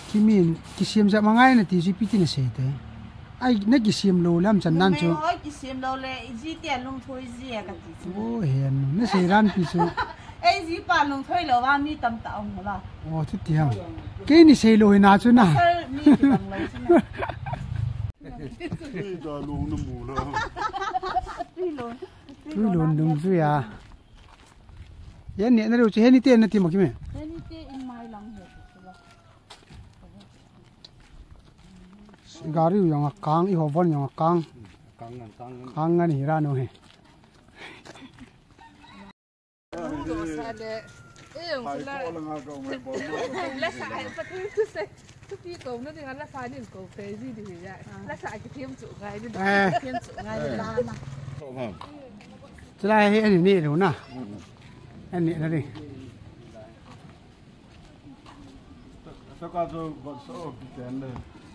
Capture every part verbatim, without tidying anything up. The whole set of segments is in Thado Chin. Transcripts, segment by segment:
Kimin, kisem jep ma ngai nati chu ipi ti nasei te. Ai, nakisem lou lam chan nan chu. Numei hoi kisem lou le, iji te lungthoi ji a kati chu. O, hen, nasei ran pi chu. Ei, jipa lungthoi lou va mi tamtah um la. O, chuti ham. Keini sei lou hina chu na. Sir, mi kibang lou chu na. Ei, ta lung na mu la. Tui lon. Tui lon dung chu ya. Yan ni na lu chu heni te nati mo Kimi. Heni te in mai lang he chu la. Gari u jong akang, i hovon jong akang. Kang ngan, kang ngan. Kang ngan hi ra no he. Sa le. Eh, jong sa la. La sa ai pa tu tu se. Tu pi ko na ding la sa nin ko pe ji di ya. La sa ki thiam chu ngai di. Eh. Thiam chu ngai di la na. Chu la he ani ni lu na. Ani na ding.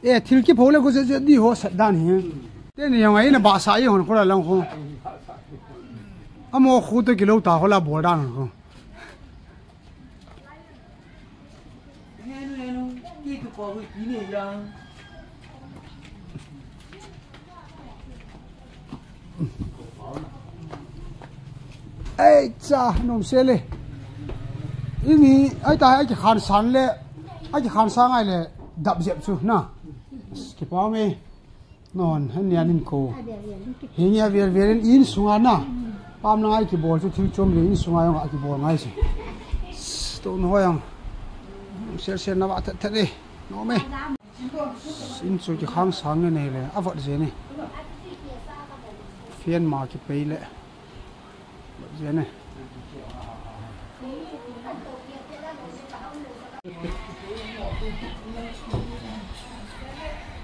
E, thil kipho le ko se se di ho sat dan hi. Teni jong ai na ba sa i hon ko la lang ho. Amo khu to kilo ta ho la bol dan ho. Ei cha, nom se le. Imi, ai ta, ai kikhan san le. Ai kikhan sang ai le. Dap jep chu, na. Kipa me. Non, han nian in ko. Hi nia vial vial in insunga na. Pam lang ai kibol chu thil chom le insunga jong a kibol ngai chu. To no ho jong. Sel sel na va that that e. Nom e. In chu kikhang sang nge nei le, a vot je ni. Fian ma kipei le. Vot je ni.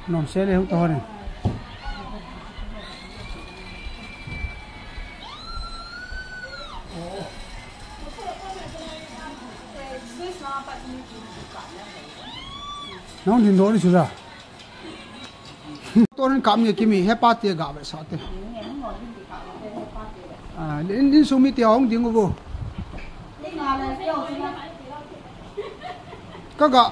Nom se le hu to ni. Nong din do ni chu da. Tonin kam ni Kimi, hepa te ga ve sa te. Ah, in, insung mi te hung ding u vo. Ka ga.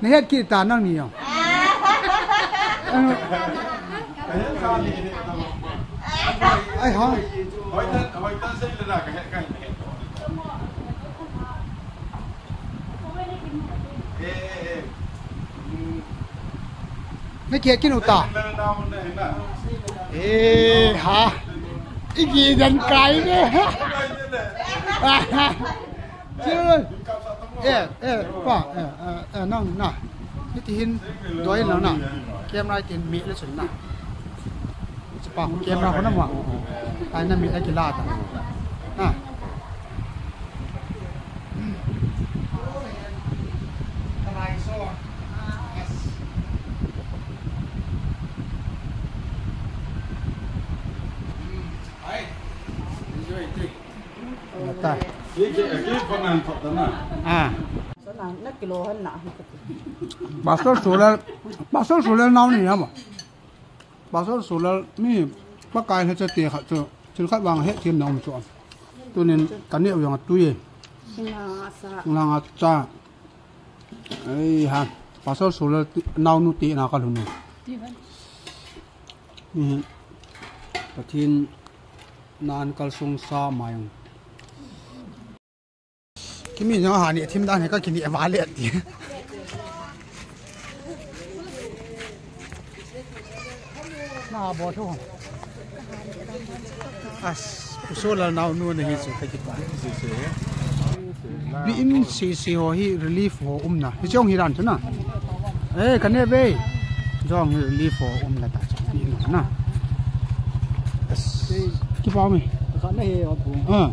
Na het kit ta nang ni jong. Ai ha. Na kihet kit u ta. E ha. I gi dan kai ve. Chirul. Eh, eh, pa, eh, eh, eh, nang na. Hiti hin doi nang na. Camera tin mi le chun na. Chapa camera ko na ma. Ai na mi le kila ta. Na. Enjoy, enjoy. Ta. Ah. Pastor Solal, Pastor Solal nao ni ama. Pastor Solal ni Pakai he chate khat chu. Thil khat vang he thim na um chu. Tunin ka neo jong a tui e. Singlanga cha. Singlanga cha. Ei ha. Pastor Solal ti, naonu ti na ka lhun u. Ni. Pathen Na an kalsong sa mai. Kimi jong hani thim dan hi ka kini vale ti. Na bo thu. As, u Solal naonu na hi chu ka kipah. Bi in sisi ho hi relief ho umna. Hi jong hi ran chu na. Eh, ka ne ve. Jong hi relief ho umna ta chu. Bi in na. As, kipah me. Ka na he o pu. Ah.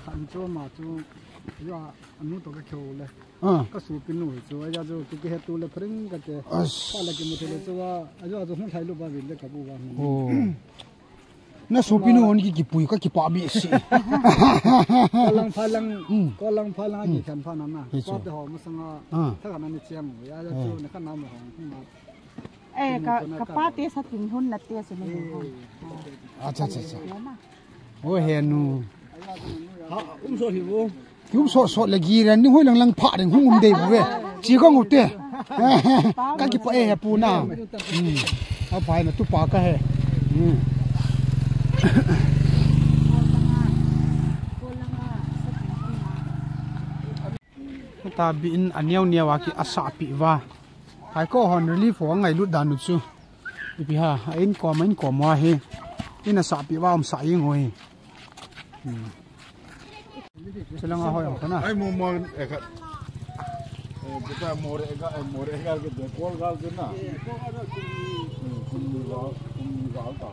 Khan chu ma chu. Yo, anu to ka kho le. Ah. Ka supinu chu. Aja chu ki ki he tu le pring ka te. As. Ka la ki mu le chu wa. Aja chu hung thai lu ba vil le ka bu wa. Oh. Na supinu hon ki kipui ka kipah behseh. Kolang phalang, mm, kolang phalang, mm, kikhen pha na na. Hi chu. Pate ho masanga, ah, thakan ani chiang u. Ya, ya, eh, chu na ka na mo hong, hong ma. Eh, ka, ka pate sa tin hon na te se ni hong. Eh. Acha, acha, acha. Ya na. O he nu. Ha, um so hi vo. Kium sot sot le giren ni hoi lang lang pha ding hung um dei bu ve. Chi kong u te. Ka kipah e he pu na. Hmm. A phai na tu pa ka he. Hmm. Ta bi in a neo neo a ki a sa pi va. Phai ko hon relief ho ngai lut dan u chu. Ipi ha, a in kom, a in kom wa hi. In a sa pi wa um sa ing ho hi. Hmm. Chilang a hoi ang kana. Ai mo mo e ka. E, kita mo re ka, e, mo re ka ke de kol gal de na. Hmm, kum ni gal, kum ni gal ta.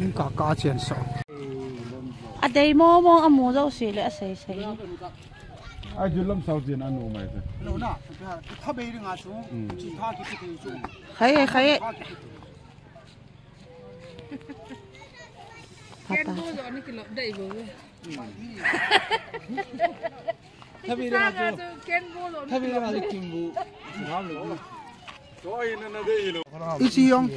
In ka ka chen so. A dei mo mo a mo zo si le a sei sei. Ai, ju lam sau chin anu mai te. Lo na, tha bei ring a chu. Mm. Chi tha ki ki chu. Khai, khai. Tha ki ki chu. Papa. Ken bo lo ni ki lo dei bo. Tha bei ring a chu. Ken bo lo ni. Tha bei ring a chu kim bu. Ngam lo. Ichi yong.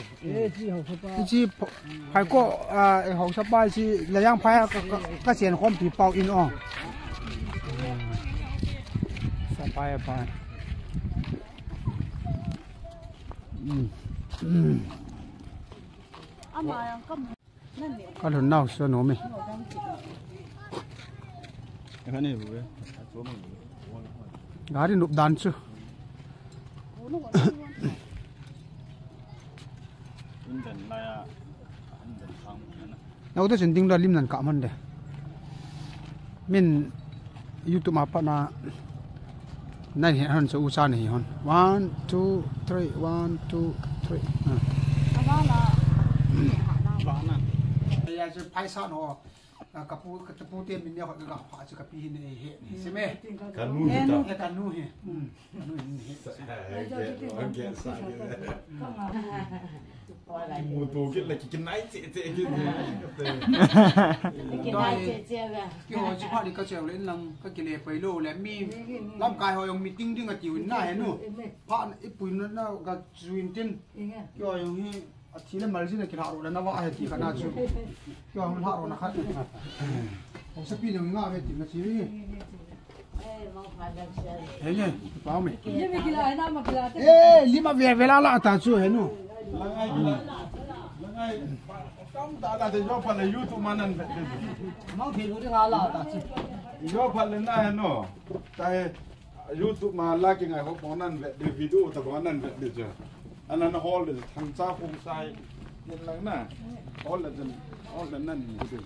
Ichi pho-, phai ko, ah, eh, hausa pa ichi layang phai ka, ka, ka chen khom pi pau in ong. Sa phai pa. Mm. Mm. Ka lhun nau suan um e. Gari nup dan chu. Nau te chen ding da lim nan ka man de. Min YouTube ma pa na. Nai he hon, so u cha ni hon. One, two, three, one, two, three. Ah. Ya, so paisa no. Ah, kapu, kapu te min ya ka ka pa chu kapi hin e he. Seme. Kanu he ta. He kanu he. Hmm. Kanu hin he. Sa, eh, eh, eh, eh, sa, eh, eh. Motor kit la kikinai che che kit. Kinai che che ga. Kihou chi pha ni ka cheu le lang ka kile pai lou le mi lamkai ho jong meeting ding ati u na he nu. Pha i pui na na ga chuin tin. Kihou jong hi athi le mal jin a kilha ro le na va he ti kha na chu. Kihou jong lha ro na kha. Hou sa pi jong nga ve ti na chi ri. Henge, pau me. Eh, lima ve ve la la ta chu he nu. Tam ta la te jo pha le YouTube ma nan ve. Mang phe lu de nga la ta chu. Jo pha le na he nu. Ta he YouTube ma la ki ngai ho pon nan ve de video ta pon nan ve de chu. Anan hol de thang cha khong sai. Yen lang na. Hol de jen. Hol de nan ni de.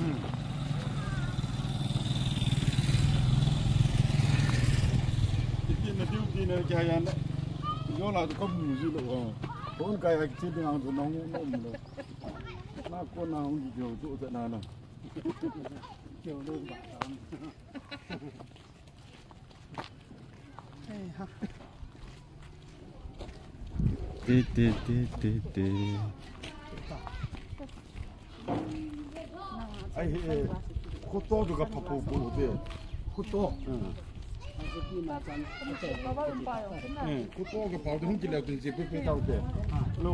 Hmm. Iti na duty na kya yan. Yo la ko mu ji lo. Kon kai ak chi ding ang na hung no mu lo. Na ko na hung ji jo jo na na. Jo lo ba. Te, te, te, te, te. Ai, eh, khuto tu ka pha po po te. Khuto. Hmm. Eh, khuto ka pha tu hung ki le tu ji pe pe tau te. Lo.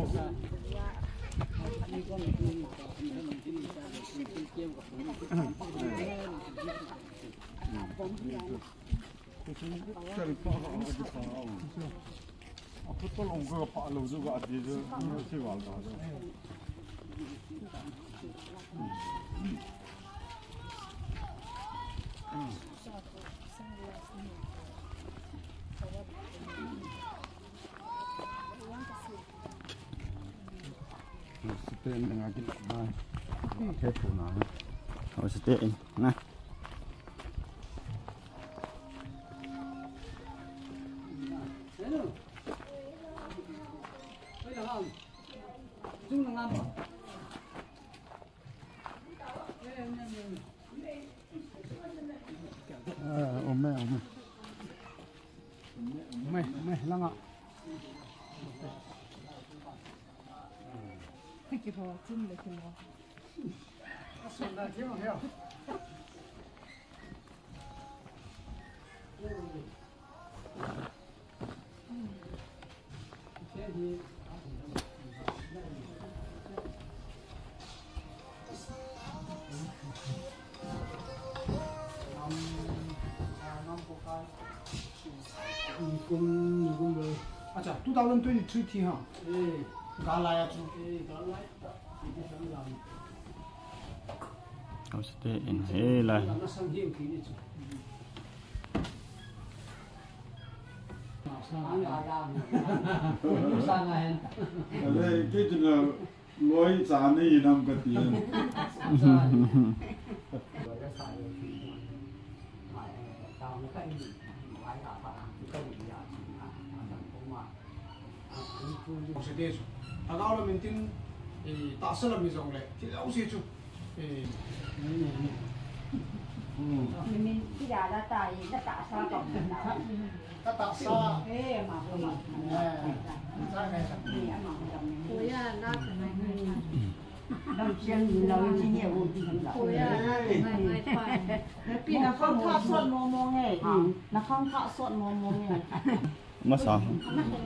Stay in, nga kila ba. Careful na. Oh, stay in. Na. Ah, ome, ome. Ome, ome, langa. Kilo, chim le kilo. Kum, kum le. Acha, two thousand twenty-three thi ha. Eh. Gal lai a chu. Eh, gal lai. Iti sang gal. Hosite in he lai. Na sang hiu ki ni chu. Sang gal. Sang gal hen. Ale, ke chu na. Loi cha nei hinam ka ti. Lhagao lam in tin, eh, tahsa lam hi jong le, thil jouse chu. Eh, min, min, ti da da ta, i da tahsa ko. Ka tahsa. Eh, ma ko ma. Eh, sa ngai sa. Eh, ma ko ma. Ko ya na ka ngai ngai. Lam siang ni lau ni ni o ti lam. Ko ya na ka ngai ngai pa. Pi na khang tha sot mo mo nge. Na khang tha sot mo mo nge. Masa.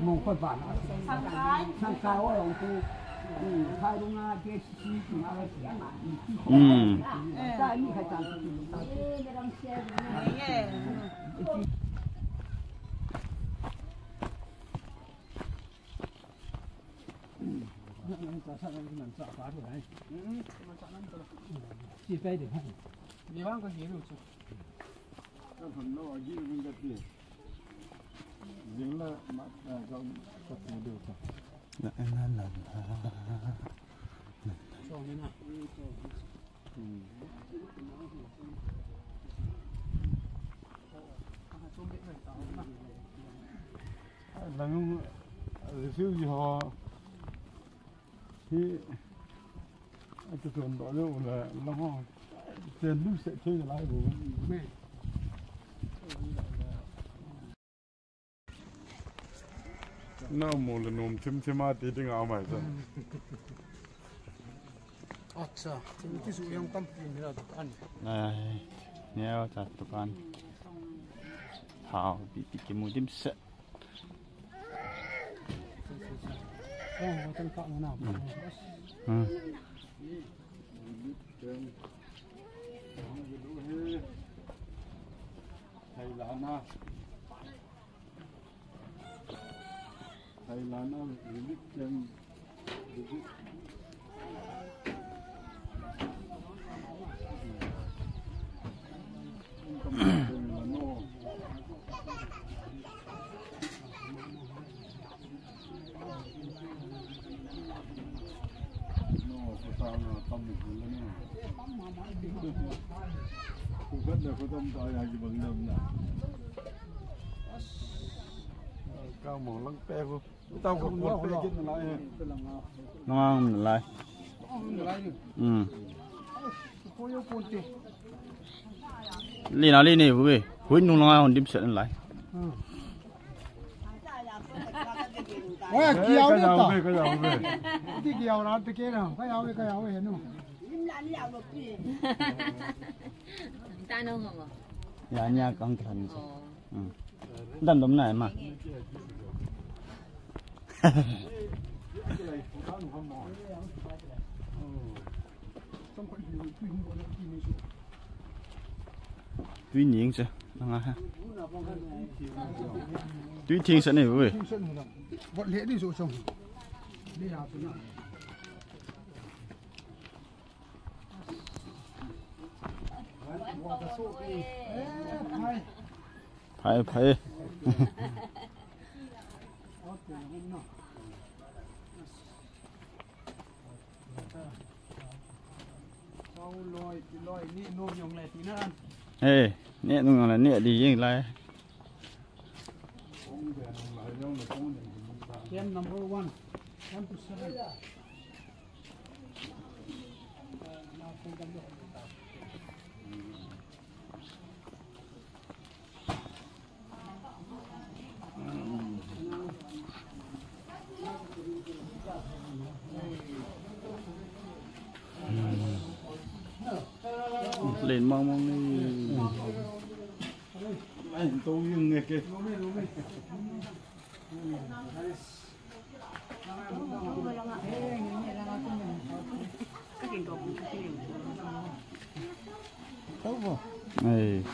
Mo ko ba na. Sang kai. Sang kai o long tu. Khai lu nga je si si na la si na. Hmm. Sa ni khai sang. Lang refugee ho hi atu ton do le la ho chen du se thei lai bu. Na mo le nom thim thim a ti ding a mai sa. Acha, thil kisu jong tampi um hi la dukan. Ai, neo cha dukan. Thao pi pi kimu dimset. Oh, hotel ka na. Hmm. Hmm. Thailand na. Thailand na relief camp visit. Ka mo lang pe ko. Tao ko ko pe kin na lai. Nang lai. Hmm. Li na li ni bu. Hui nung lang hon dimset lai. Wa, kiau ni ta. Ka jau be, ka jau be. Ti kiau na te ke na. Ka jau be, ka jau be nu. Ta no ngo. Ya nya kang khan. Oh. Hmm. Dan dom na ma. Tui ning che, nang a ha. Tui thing sa nei ve. Bot le ni so chong. Phai, phai. Hey, neh nung le neh di jeng lai. Game number one, one to seven. Len mong mong ni. Ai, to yung nge ke. Ai.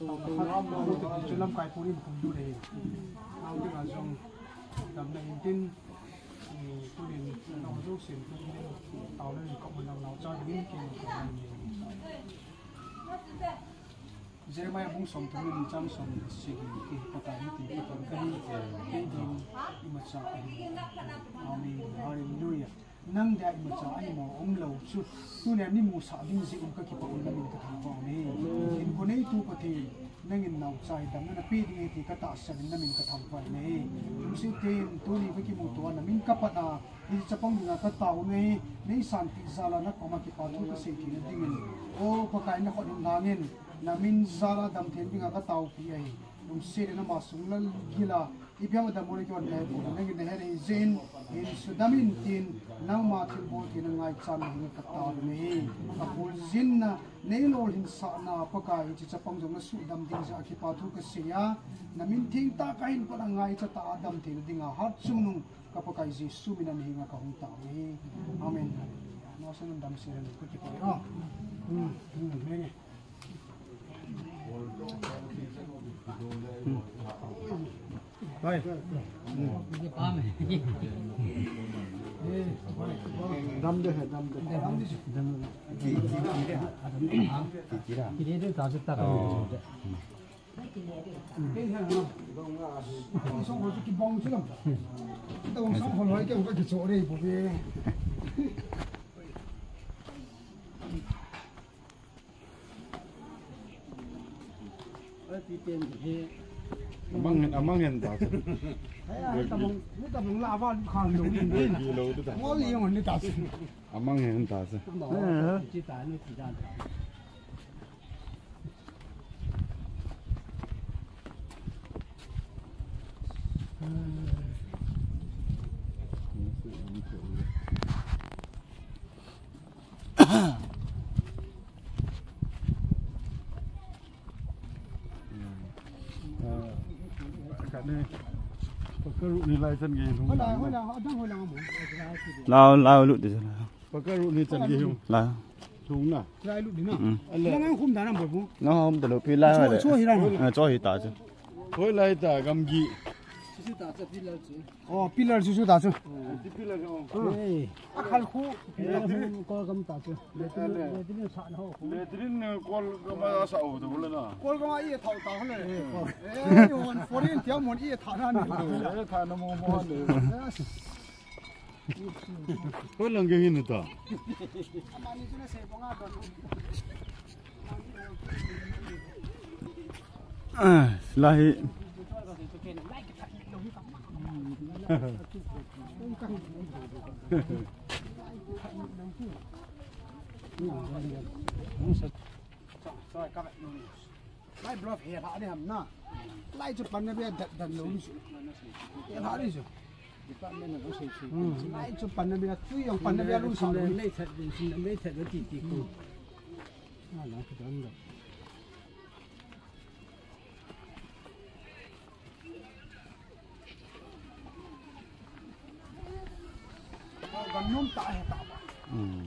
Chu lamkai puni kum du le. Nau dinga jong damna hin tin, eh, tunin nau jousen tunin tao le kop nau nau cha dingin kin. Jeremiah bung som thum le ni chang som le sagi, kei Pakai hitin Pathen kahi, kei din imacha ahi. Amen. Hallelujah. Nang dia imacha ahi mo umlou chu, tunia nei musah ding jeh un kakipah un namin kathangvah uve. Hinkho neitu Pathen, nangin naocha hi damna napeh ding ahi ti katahsan in namin kathangvah uve. Lungset in tuni kakimuto a namin kapat a, hiche chapang dinga katao uve. Neisanpeh jal a nakoma kipathu kasei theina dingin, O Pakai, nakhut hin langin, namin jal a damtheina dinga kataopi ahi. Lungset in ama sung lalgil a ipi ham adammo le kihon nahe pon, nangin nahe ahi jeh in, hin sudam in tin, nangma thilbol theina ngaichatna hin katao uve. Kapul jinna, neilolhinsahna Pakai, hiche chapang jong nasudam ding jeh a kipathu kasei a, namin thengtah kahin pat a ngaicha tah a damtheina dinga hatchungnung ka Pakai Jesu min a nahenga kahung tao uve. Amen. Naosen damsel hen, kakipah e. Hmm, hmm, amen. Amang hen, amang hen ta. Amang hen ta. Lao, lao lut ding. Pakaru ni chan gei hung. La. Thung na. Lai lut ding na. Mm. Ala. Nang hum da na bo bu. Nang hum da lo pi lai. Cho, cho hi ra. Ah, cho hi ta chu. Hoi lai ta gamgi. Chu chu ta chu pillar chu. Oh, pillar chu chu ta chu. Ti pillar chu. Hey. A khal khu. Pillar chu ko gam ta chu. Latrine, latrine sa na ho. Latrine ko gam sa ho to le na. Ko gam a i thau ta le. Eh, yon foreign tia mon i tha na ni. Eh, tha na mo mo le. Yes. Hoi lang gei hin ta. Ah, lahi. Lai block he lha ni ham na. Lai chu pan na bia dan, dan lou ni chu. He lha ni chu. Department na sei chu. Hmm. Lai chu pan na bia, chu jong pan na bia lu sa lu. Lai that, lai that ti ti ko. Na la chu dan da. Gam nom ta he ta. Hmm.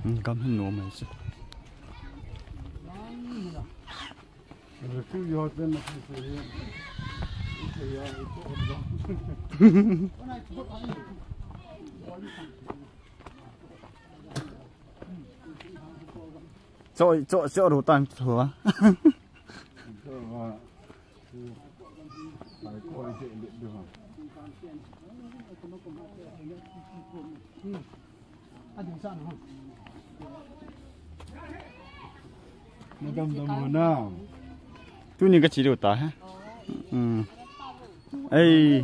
Hmm, gam hin nom he se. Cho, cho, cho ru tan cho. Madam dam ho na. Tuni ka chi deu ta he. Hmm. Ei.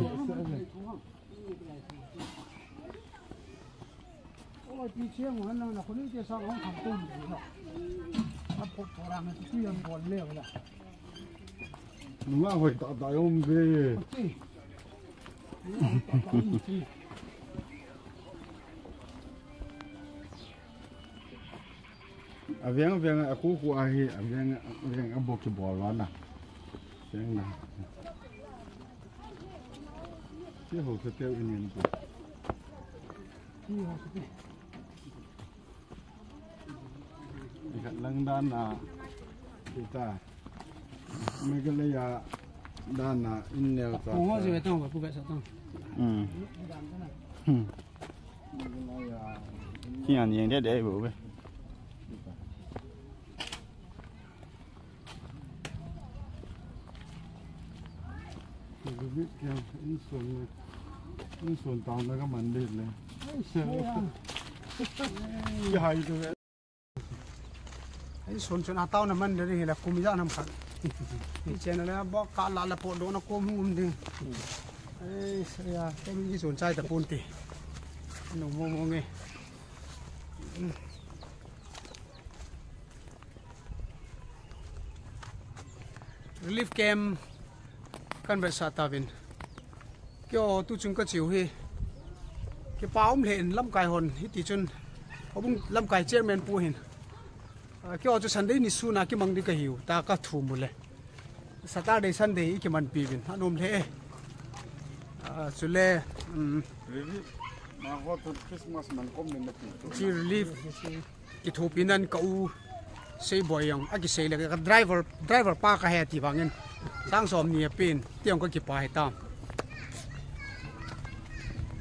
Oi, pi cheng ho na, na ko ni te sa hong kham tu ni na. A pho pho ra na tu yan bol le la. Nunga hoi ta ta yom ve. Aveng, aveng, a khu khu ahi, aveng, aveng, a bok ki bol wa na. Veng na. Ki ho se teu inin tu. Ki ho se teu. Ikhat lang dan na kita. Meghalaya dana in neo ta. Kung ho je ve tong, pu ve sa tong. Hmm. Hmm. Meghalaya. Tia ni de de bu ve. Insun, insun tao na ka man de le. Ai, hai tu. Insun chun a tao na man de hi la kum ja nam khat. Ni chen la bo ka la la po do na ko mu um de. Ai, sa ya, ko mi sun chai ta pun ti. No mo mo nge. Relief camp kan vetsah tauvin. Keiho tu chung ka cheu hi. Kipa um lheh in lamkai hon hiti chun. Houbung lamkai chairman pu hin. Ah, keiho chu Sunday ni suna kimang ding ka hiu. Ta ka thum u le. Saturday, Sunday i kimanpi uvin. Anom lheh e. Ah, chule, um, relief. Ma ho tu Christmas man kom ni na pi. Chi relief. Kithopi nan ka u Seiboi jong, a kisei le ka driver, driver pa ka he ti vangin. Sang som ni a pen, ti jong ka kipa hi ta.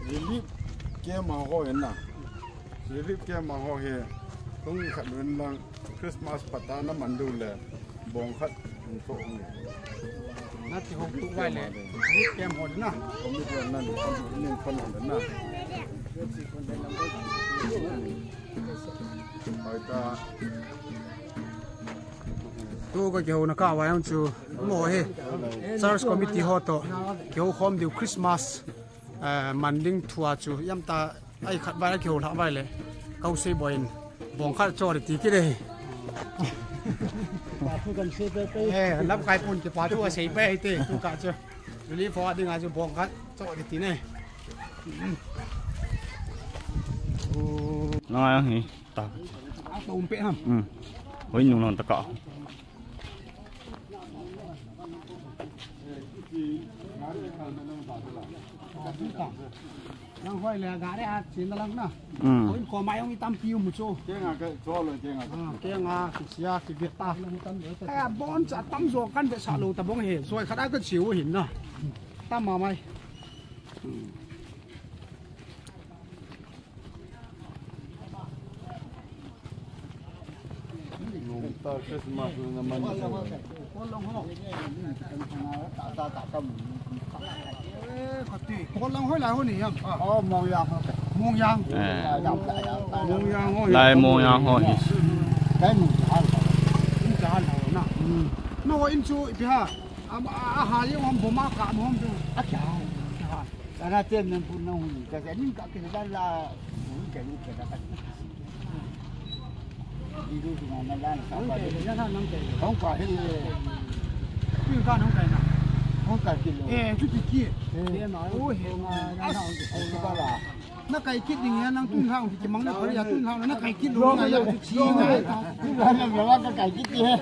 Relief camp a ho hin na. Relief camp a ho hi. Tung khat lun lang Christmas pata na man du le. Bong khat, bong khat. Na ti hong tu vai le. Ni kem hon na. Committee nan, ni kon hon na. Hai ta. Tu ka kihou na ka vai ang chu. Mo he. Church committee ho to. Kihou khom diu Christmas. Eh, man ding thua chu, jam ta, ai khat vai, kihou lha vai le. Ka u Seiboi in, bong khat cho ri ti kit e. Pa thu kan sei pe pe. Eh, lamkai pun kipa thu a sei pe te, tu ka chu. Relief a ding a chu bong khat cho ri ti ne. Na ngai ang hi, ta. A to um pe ham. Hmm. Hoi nung nang ta ka. Nang hoi le gari a chin lang na. Hmm. Hoi ko mai ong itam piu mu chu. Kenga ke cho lo kenga. Ah, kenga ki sia ki beta. Ai a bon cha tam jo kan de sa lo ta bong he. Soi khat a ka chiu hin na. Tam ma mai. Hmm. Nung ta Christmas na man. Kol lang hoi lai ho ni ham. Oh, Mongyang ho. Mongyang. Eh. Mongyang ho. Lai Mongyang ho hi. Kai Mongyang ho. Mongyang ho na. Hmm. Na ho in chu ipi ha. Am, a, a, ha, yung ham boma ka, mo ham tu. A kya? Kya? Kana ten nang pun nang huni, kasi aning ka kini dan la, huni ka ni ka dapat. Di du sina na dan sa pa. Hong ka hi. Hong ka hi. Hong ka hong ka na. Hong ka kilo. Eh, tu ti ki. Eh. Oh, he. As, as ka la. Na kai kit ding ya nang tun hang ki mang na pari ya tun hang na kai kit lo na ya tu chi na. Tun hang na ya ka kai kit he.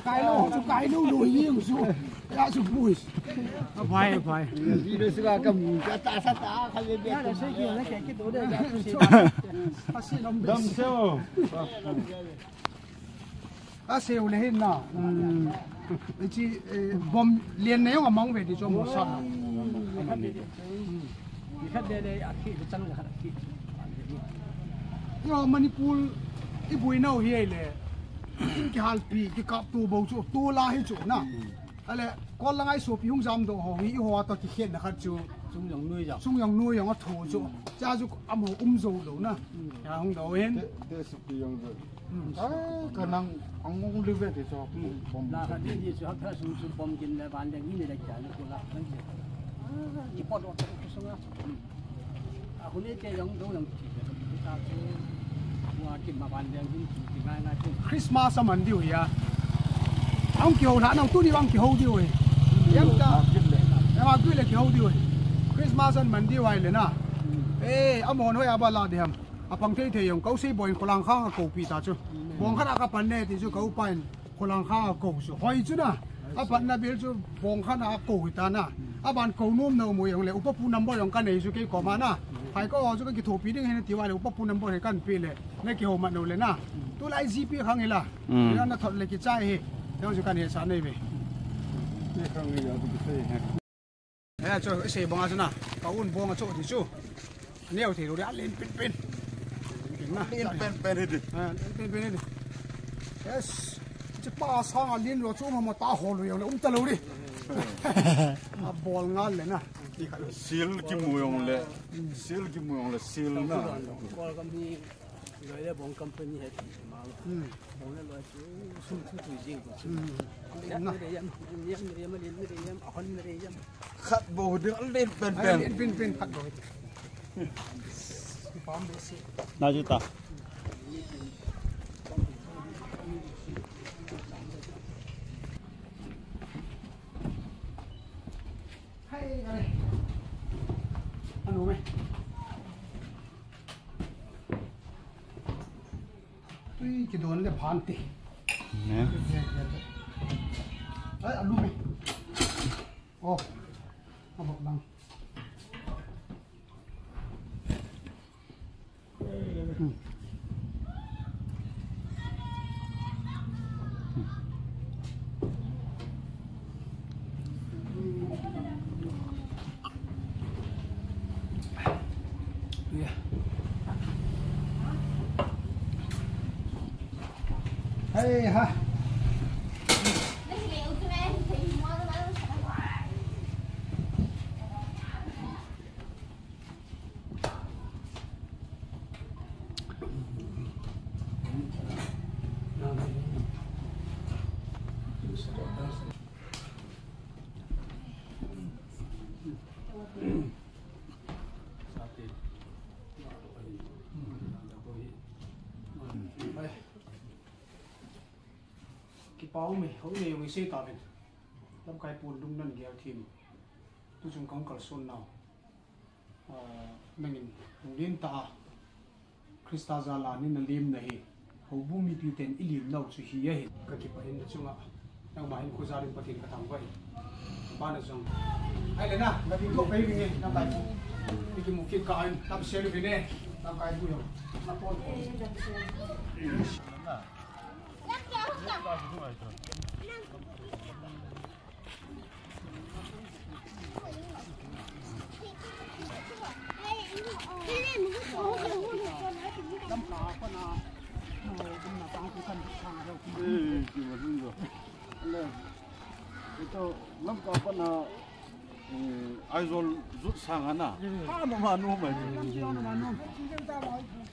Kai lo chu kai lo lo yi su. Ya su bui. Bai bai. Di lo su ka mu ka ta sa ta ka le be. Ya le se ki na kai kit do de ya tu si. Asi nom dam se o. A seu le hin na. Hmm. Ichi, eh, bom lian na jong amang ve di chu mo sa. Ni khat de le a khi chang le khat khi. Yo Manipur i bui nau hi ai le. In ki halpi ki kap tu bo chu tu la hi chu na. Ale kol la ngai sopi hung jam do ho hi ho to ki khen na khat chu. Sung jong nui jong. Sung jong nui jong a tho chu. Cha chu am ho um jo lo na. Ya hung do hin. Te, te sopi jong jo. Ai, ka nang ang ong live te so. Bom. La ka di ni so ka sung su bom kin le ban de ni le ka ni ko la kan je. Ni pot ro ko sung a. A ko ni te jong do jong ti ta ko. Wa ki ma ban de ni ti ngai ngai ko. Christmas a man diu ya. Ang ki ho la nang tu ni ang ki ho diu e. Yang ta. Ya ma ki le ki ho diu e. Christmas an man diu ai le na. Eh, amon ho ya ba la de ham. Apang thei thei jong, ka u Seiboi in Kholangkhang a kou pi ta chu. Bong khat a ka pan ne ti chu ka u pa in Kholangkhang a kou chu. Hoi chu na. A pan na bil chu bong khat a kou hi ta na. A ban kou nom na um u jong le, upa pu number jong ka nei chu kei koma na. Hai ko chu ka kithopi ding hin ti va le, upa pu number hi kan pe le. Na kihou mat no le na. Tu lai G P khang hi la. Mm. Ina na thot le ki chai hi. Jong chu kan he sa nei ve. Nei khang ni ya bu sei he. Eh, chu, i sei banga chu na. Ka un bong a chu ti chu. Neo thei lo le, a len pen pen. Len pen pen hi di. Ah, len pen pen hi di. Yes. Chu pa sang a len lo chu ma ma ta ho lo yo le um ta lo di. A bol ngal le na. Ti kha lo. Sil kimu jong le. Sil kimu jong le, sil na. Kol kam ni. Loi le bong company he ti ma. Hmm. Bong le loi chu sum thu thu jing ko chu. Hmm. Yam na. Ni re yam, yam ni re yam, ni re yam, a hon ni re yam. Khat bou ding a len pen pen. Len pen pen khat bou. Pam be si. Na ju ta. Hai, are. Anu me. Tui kidon le phan ti. Ne. Ai, alu me. Oh. Abok lang. Hmm. Hey ha. Kipa um e, hou nei jong i sei tauvin. Lamkai pon lungnan gel thim. Tuchung kang kalson nau. Ah, nangin, hung len ta a. Krista jal a nina lim na hi. Houbung mipi ten i lim nau chu hi ahi. Ka kipah in na chunga. Nangma hin khu jal in Pathen ka thangvah e. Bana jong. Ai le na, na video pai ring e, na kai. Ni kimu kit ka in, tam share ring e. Na kai bu jong. Na pon pon. Lamka pana, eh, ito, Lamka pana, eh, Aizawl jot sang ana. Ha, mama nu mai.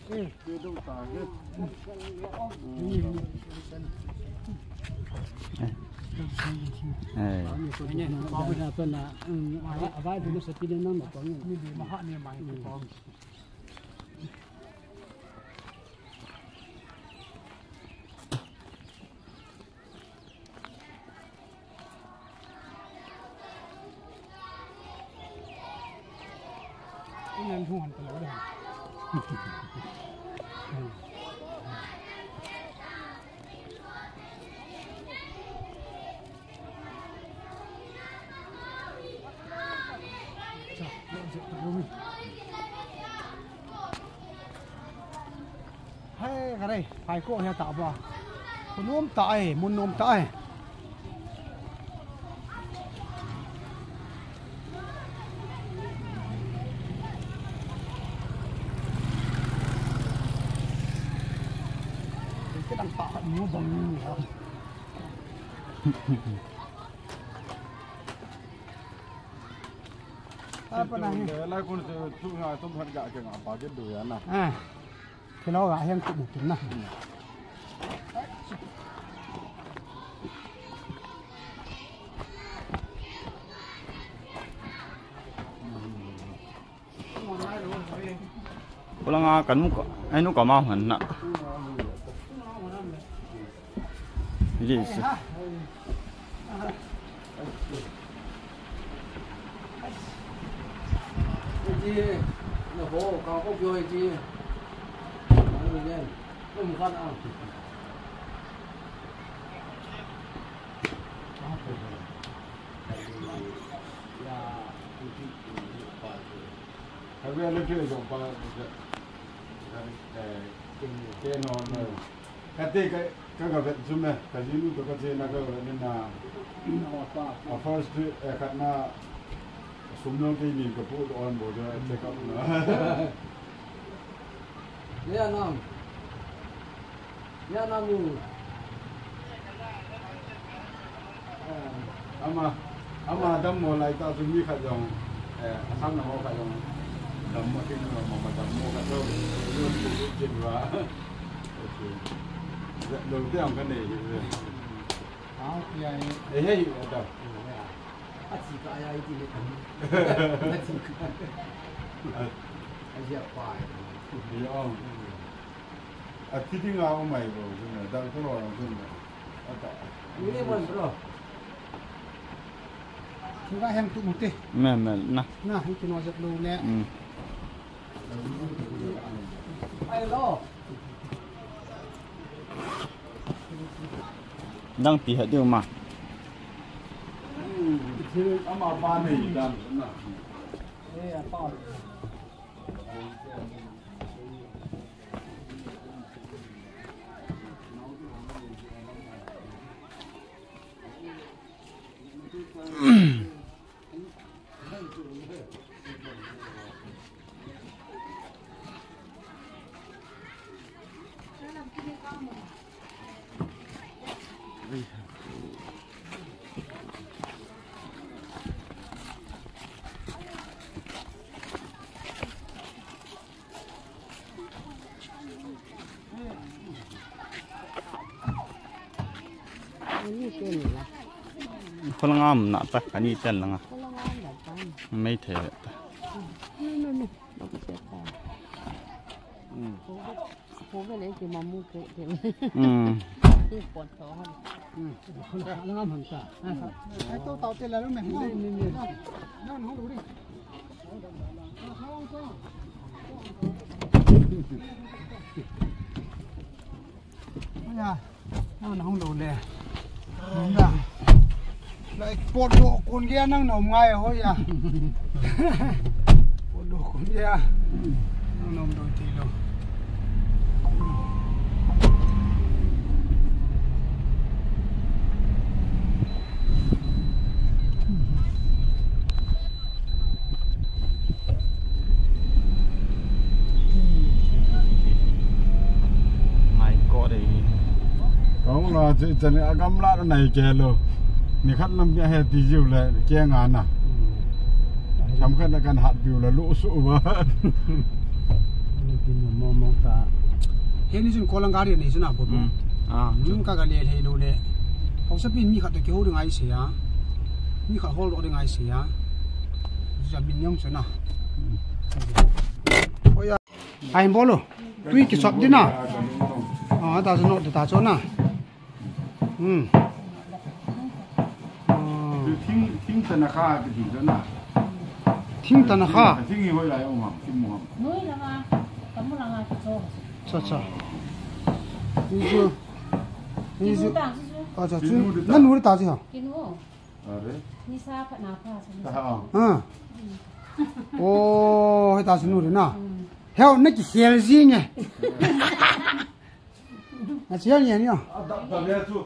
Ke dou ta ke. Eh. Hai, ka rei, phai ko he ta ba. Ko nom ta e, mun nom ta e. Ke dang ta ha nu bang ni ha. Apa na he? Lai kun se tu nga tum hat ga ke nga pa ke du ya na. Ah. Thilo ga hian tu mutin na. Pulanga kanu ka, ai nu ka ma han na. Yes. Iti, na ho, ka ko pio iti. Ano yan? Um, kan ang. Ya, iti, iti, pa. Sabi ano pio yung pa, eh, keno, no. Kati ka, Ka vet chu me, ka jinu to ka chena ka vet na. A first, eh, khatna, sum jong kei min ka pu to on board, eh, check up na. Ya nam. Ya nam u. Ama, ama dammo lai ta chu mi khat jong, eh, asam na ho khat jong dammo tin, ma, ma dammo khat jong, jong ku ku chin wa. Okay. Lo te ang ka nei hi. Ah, ya, ya. Eh, hey, ada. A chi ka ya i ti le kan. A chi ka. A chi a pa. Ya, um. A thi ding a um mai bo, dang ko lo ding. Ata. Ni le mon bro. Thu ga hem tu mu te. Me, me, na. Na, hi ki no jat lo le. Mm. Ai lo. Dang pi ha diu ma. Ama pa nei dan na. Eh, apa. Kholanga um na ta, ani ten langa. Mei the ta. Aya, na hung lo le. Nda. Lai pot lo kun ge nang nom ngai ho ya. Pot lo kun ge. Nang nom lo ti lo. Ngai ko de. Kong la chu chan a gamla nai ke lo. Ni khat lam ya he ti jiu le ke nga na. Tham khat na kan hat diu le lu su ba. Ni tin mo mo ta. He ni jun ko lang gari ni jun a bo. Ah, jun ka ga le he lo le. Hausa pin mi khat to ke ho ngai se ya. Mi khat hol ro ngai se ya. Ja min yong chana. Oi ya. Ai bolo. Tui ki sop di na. Ah, ta no ta chona. Hmm. Ah. Thing, thing ta na kha ki di chona. Thing ta na kha. Thing hi hoi lai um ham, thing mu ham. Noi langa, kamu langa ki cho. Cha cha. Ni chu. Ni chu. Kinu ta chu chu. Ah, cha chu. Kinu ta. Na nu ta chu ha. Kinu. Are. Ni sa pha na pha sa ni sa. Ha. Ha. Oh, heta sinu re na. Mm. Heo na ki khel ji nge. Na chi ni ni. A da da le chu.